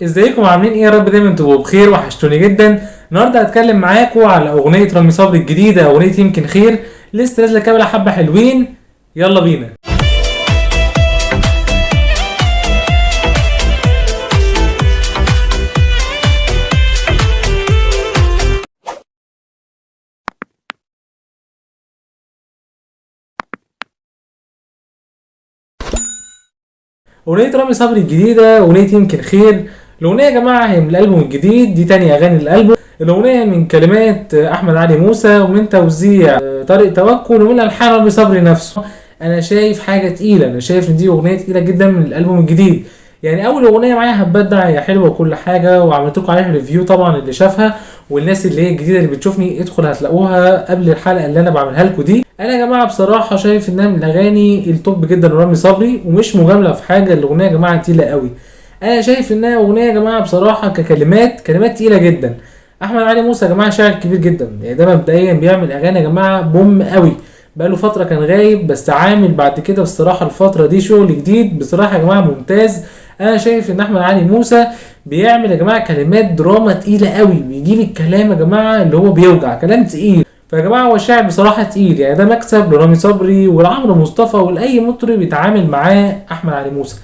ازيكم عاملين ايه؟ يا رب دايما تبقوا بخير، وحشتوني جدا. النهارده هتكلم معاكم على اغنية رامي صبري الجديدة، اغنية يمكن خير، لسه نازله كاملة حبه حلوين. يلا بينا. اغنية رامي صبري الجديدة، اغنية يمكن خير. الاغنية يا جماعة هي من الالبوم الجديد، دي تاني اغاني الالبوم. الاغنية من كلمات احمد علي موسى ومن توزيع طارق توكل ومن الحان رامي صبري نفسه. انا شايف حاجة تقيلة، انا شايف ان دي اغنية تقيلة جدا من الالبوم الجديد. يعني اول اغنية معايا هتبدع، هي حلوة وكل حاجة، وعملت لكم عليها review طبعا اللي شافها، والناس اللي هي الجديدة اللي بتشوفني ادخل هتلاقوها قبل الحلقة اللي انا بعملها لكم دي. انا يا جماعة بصراحة شايف انها من الاغاني ال top جدا لرامي صبري، ومش مجاملة في حاجة، الاغنية يا جماعة تقيلة قوي. انا شايف انها اغنية يا جماعة بصراحة ككلمات، كلمات تقيلة جدا. احمد علي موسى يا جماعة شاعر كبير جدا، يعني ده مبدئيا بيعمل اغاني يا جماعة بوم قوي. بقاله فترة كان غايب، بس عامل بعد كده بصراحة الفترة دي شغل جديد بصراحة يا جماعة ممتاز. انا شايف ان احمد علي موسى بيعمل يا جماعة كلمات دراما تقيلة قوي، بيجيب الكلام يا جماعة اللي هو بيوجع، كلام تقيل. فيا جماعة هو الشاعر بصراحة تقيل، يعني ده مكسب لرامي صبري ولعمرو مصطفى ولاي مطرب يتعامل معاه احمد علي موسى.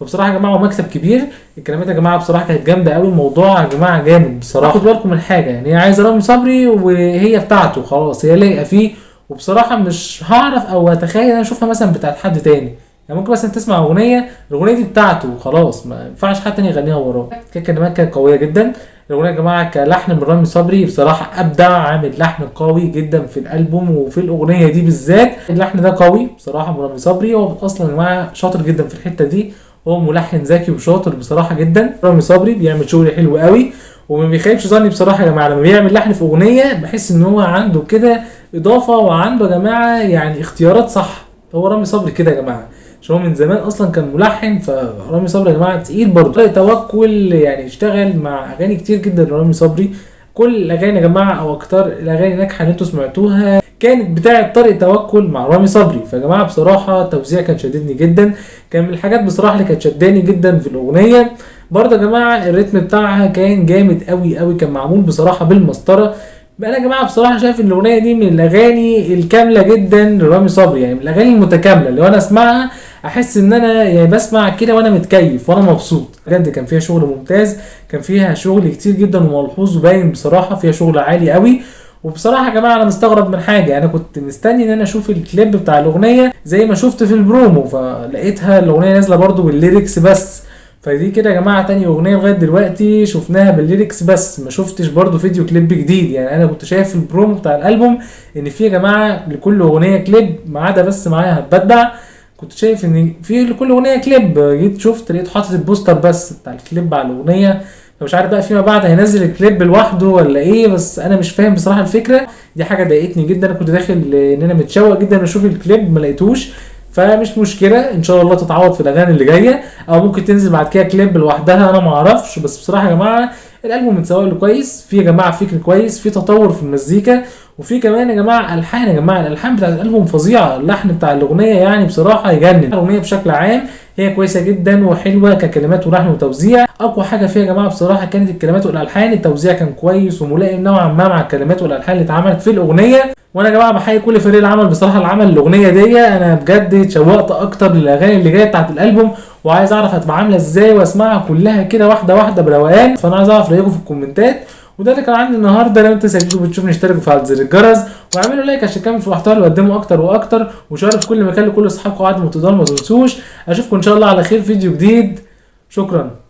فبصراحة يا جماعة هو مكسب كبير. الكلمات يا جماعة بصراحة كانت جامدة قوي، الموضوع يا جماعة جامد بصراحة. خدوا بالكم من حاجة، يعني هي عايزه رامي صبري وهي بتاعته خلاص، هي لايقة فيه. وبصراحة مش هعرف او اتخيل ان انا اشوفها مثلا بتاعت حد تاني، يعني ممكن مثلا تسمع اغنية، الاغنية دي بتاعته وخلاص، ما ينفعش حد تاني يغنيها وراه. كلمات كانت قوية جدا. الاغنية يا جماعة كلحن من رامي صبري بصراحة ابدع، عامل لحن قوي جدا في الالبوم وفي الاغنية دي بالذات. اللحن ده قوي بصراحة من رامي صبري، هو اصلا يا جماعة شاطر جدا في الحتة دي، هو ملحن ذكي وشاطر بصراحة جدا. رامي صبري بيعمل شغل حلو قوي وما بيخيبش ظني بصراحة يا جماعة. لما بيعمل لحن في اغنية بحس ان هو عنده كده اضافه، وعنده يا جماعة يعني اختيارات صح. هو رامي صبري كده يا جماعة، عشان هو من زمان اصلا كان ملحن. فرامي صبري يا جماعة تقيل برضه. توكل يعني اشتغل مع اغاني كتير جدا لرامي صبري، كل الاغاني يا جماعة او اكتر الاغاني الناجحة اللي انتوا سمعتوها كانت بتاعه طارق توكل مع رامي صبري. فيا جماعة بصراحة التوزيع كان شددني جدا، كان من الحاجات بصراحة اللي كانت شداني جدا في الاغنية. برضه يا جماعة الريتم بتاعها كان جامد قوي قوي، كان معمول بصراحة بالمسطره. انا يا جماعة بصراحة شايف ان الاغنية دي من الاغاني الكاملة جدا لرامي صبري، يعني من الاغاني المتكاملة اللي انا اسمعها احس ان انا يعني بسمع كده وانا متكيف وانا مبسوط بجد. كان فيها شغل ممتاز، كان فيها شغل كتير جدا وملحوظ وباين بصراحة، فيها شغل عالي قوي. وبصراحة يا جماعة انا مستغرب من حاجة، انا كنت مستني ان انا اشوف الكليب بتاع الاغنية زي ما شفت في البرومو، فلقيتها الاغنية نازله برضو بال lyrics بس. فدي كده يا جماعة تاني اغنية لغاية دلوقتي شفناها بال lyrics بس، ما شفتش برضو فيديو كليب جديد. يعني انا كنت شايف في البرومو بتاع الالبوم ان في يا جماعة لكل اغنية كليب، ما عدا بس معايا هتبدع، كنت شايف ان في لكل اغنية كليب. جيت شفت لقيت حاطط ال poster بس بتاع الكليب على الاغنية، فمش عارف بقى فيما بعد هينزل الكليب لوحده ولا ايه، بس انا مش فاهم بصراحة الفكرة دي. حاجة ضايقتني جدا، انا كنت داخل ان انا متشوق جدا اشوف الكليب ما لقيتوش. فمش مشكلة، ان شاء الله تتعوض في الاغاني اللي جاية، او ممكن تنزل بعد كده كليب لوحدها، انا ما اعرفش. بس بصراحة يا جماعة الالبوم متسوق له كويس، في يا جماعة فكر كويس، في تطور في المزيكا، وفي كمان يا جماعة الحان. يا جماعة الالحان بتاعت الالبوم فظيعة، اللحن بتاع الاغنية يعني بصراحة يجنن. الاغنية بشكل عام هي كويسة جدا وحلوه ككلمات ولحن وتوزيع. اقوى حاجة فيها يا جماعة بصراحة كانت الكلمات والالحان، التوزيع كان كويس وملائم نوعا ما مع الكلمات والالحان اللي اتعملت في الاغنية. وانا يا جماعة بحيي كل فريق العمل بصراحة اللي عمل الاغنية دي، انا بجد اتشوقت اكتر للاغاني اللي جاية بتاعت الالبوم، وعايز اعرف هتبقى عامله ازاي واسمعها كلها كده واحدة واحدة بروقان. فانا عايز اعرف رايكم في الكومنتات. وده اللي كان عندي النهارده. لو انت سجلت وبتشوفني اشتركوا وفعل زر الجرس واعملوا like عشان اكمل في المحتوى اللي بقدمه اكتر واكتر، وشاركوا في كل مكان لكل اصحابكم وعد ما تقدروا. ما تنسوش، اشوفكم ان شاء الله على خير في فيديو جديد. شكرا.